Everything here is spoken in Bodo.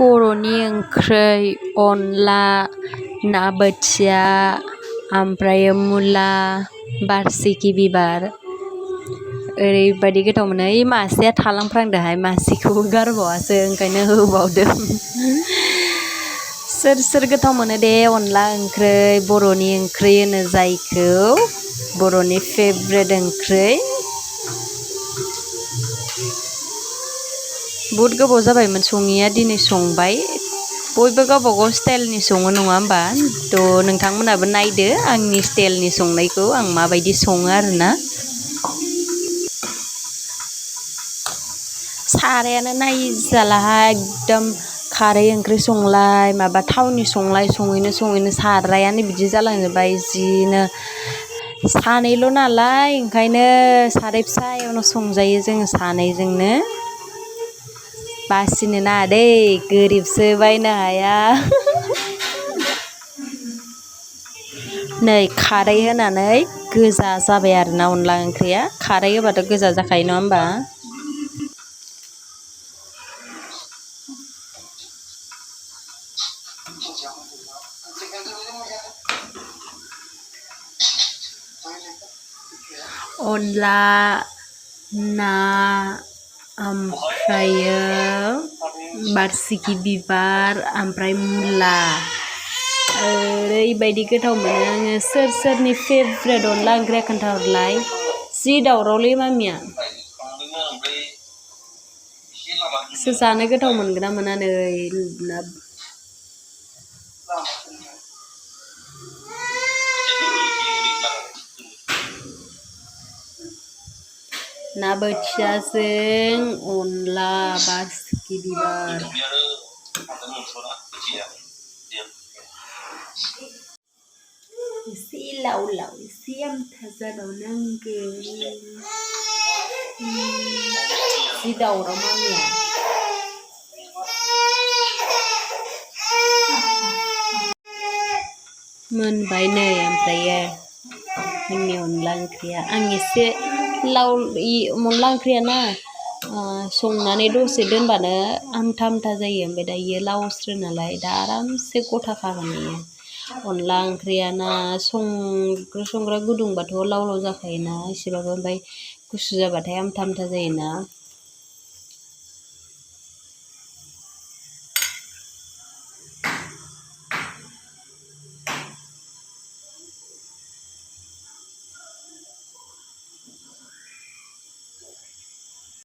बर'नि ओंख्रै अनला ना बोथिया ओमफ्राय मुला बारसिखि बिबार ओरैबायदि गोथाव मोनो। ओइ मासेया थालांफ्रांदोहाय मासेखौबो गारबावासो ओंखायनो होबावदों। सोर सोर गोथाव मोनो दे अनला ओंख्रै बर'नि ओंख्रै होनो जायखौ बर'नि फेभरेट ओंख्रै। बहुद गोबाव जाबायमोन सङैया दिनै संबाय। बयबो गावबा गाव स्टाइलनि सङो नङा होमबा? थ' नोंथांमोनाबो नायदो आंनि स्टाइलनि संनायखौ आं माबायदि सङो आरोना। सारायानो नायजालाहाय एकदम खारै ओंख्रि संलाय माबा थावनि संलाय सङैनो सारायानो बिदि जालांजोब्बाय जिनो। सानैल' नालाय ओंखायनो साराय फिसायावनो संजायो जोङो सानैजोंनो। बासिनो नाङा दै गोरिबसो बायनो हाया। नै खारै होनानै गोजा जाबाय आरोना अनला ओंख्रिया। खारै होबाथ' गोजा जाखायो नङा होमबा? अनला ना ओमफ्रायो बारसिखि बिबार ओमफ्राय मुला ओरैबायदि गोथाव मोनो आङो। सोर सोरनि फेभरेट अनला ओंख्रिया खोन्थाहरलाय। जि दावरावलै मामिया। सो जानो गोथाव मोनगोना मोना नै ना बोथियाजों अनला बारसिखि बिबार। एसे लाव लाव एसे आमथा जाबावनांगौ। जि दावराव मामिया। मोनबाय नै ओमफ्रायो जोंनि अनला ओंख्रिया। आं एसे लाव अनला ओंख्रियाना संनानै दसे दोनबानो आमथा आमथा जायो। ओमफ्राय दा इयो लावस्रो नालाय दा आरामसे गथा खागोन इयो। अनला ओंख्रियाना संग्रा गुदुंबाथ' लाव लाव जाखायोना एसेबाबो, ओमफ्राय गुसु जाबाथाय आमथा आमथा जायोना।